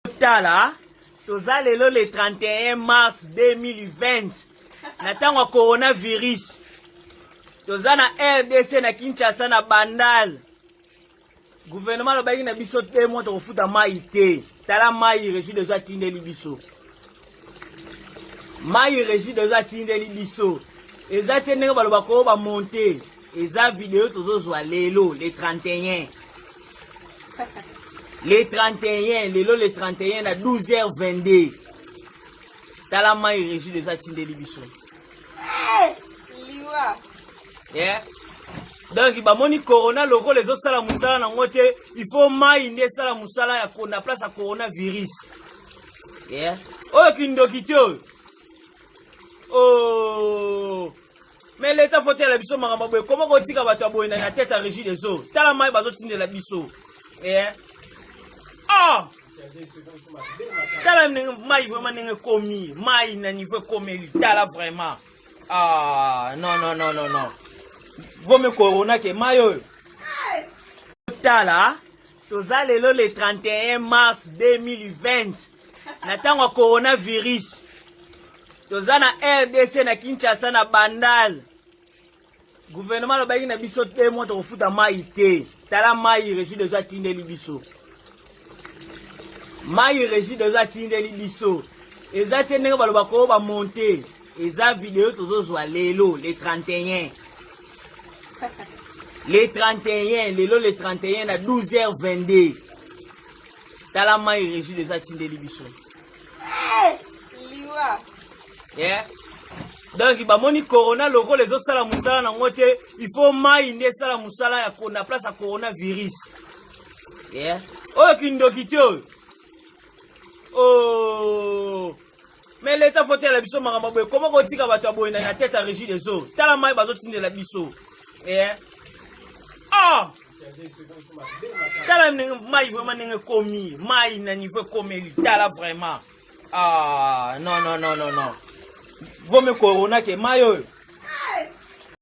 Tala, toza lelo le 31 mars 2020 na ntango ya coronavirus. Toza na RDC na Kinshasa na Bandal. Gouvernement alobaki na biso te mwa tokofuta mai te. Tala mai Regideso atindeli biso. Mai Regideso atindeli biso. Eza te ndenge balobaka oyo bamonte. Eza video tozozwa lelo le 31. Le 31, lelo le 31 na 12h22. Tala mai Regideso atindeli biso. Hey, liwa. Yeah. Donc bamoni corona lokola ezosala mosala nango te, il faut mai nde esala mosala ya na place ya coronavirus. Yeah. Oyo kindoki te oyo. Oh. Mais l'État faut tela biso makambo boye. Comment kotika bato ya boye na tête ya régie des eaux? Tala mai bazotindela biso. Yeah. Ah! Tala ndenge mai vraiment ndenge ekomi. Mai na niveau ekomeli. Tala vraiment. Ah, non non non non non. Vaut mieux corona que mai oyo. Tala, toza lelo le 31 mars 2020 na ntango ya coronavirus. Toza na RDC na Kinshasa na Bandal. Gouvernement alobaki na biso te mwa tokofuta mai te. Tala mai Regideso atindeli biso. Mai Regideso atindeli biso. Eza te ndenge balobaka oyo bamonte. Eza video tozozwa lelo le 31. Le 31, lelo le 31 na 12h22. Tala mai Regideso atindeli biso. Hey, liwa. Yeah. Donc bamoni corona lokola ezosala mosala nango te, il faut mai nde esala mosala ya na place ya coronavirus. Yeah. Oyo kindoki te oyo. Oh. Mais l'État faut tela biso makambo boye. Comment kotika bato ya boye na tête ya régie des eaux? Tala mai bazotindela biso. Yeah. Ah! Tala ndenge mai vraiment ndenge ekomi. Mai na niveau ekomeli. Tala vraiment. Ah, non non non non non. Vaut mieux corona que mai oyo.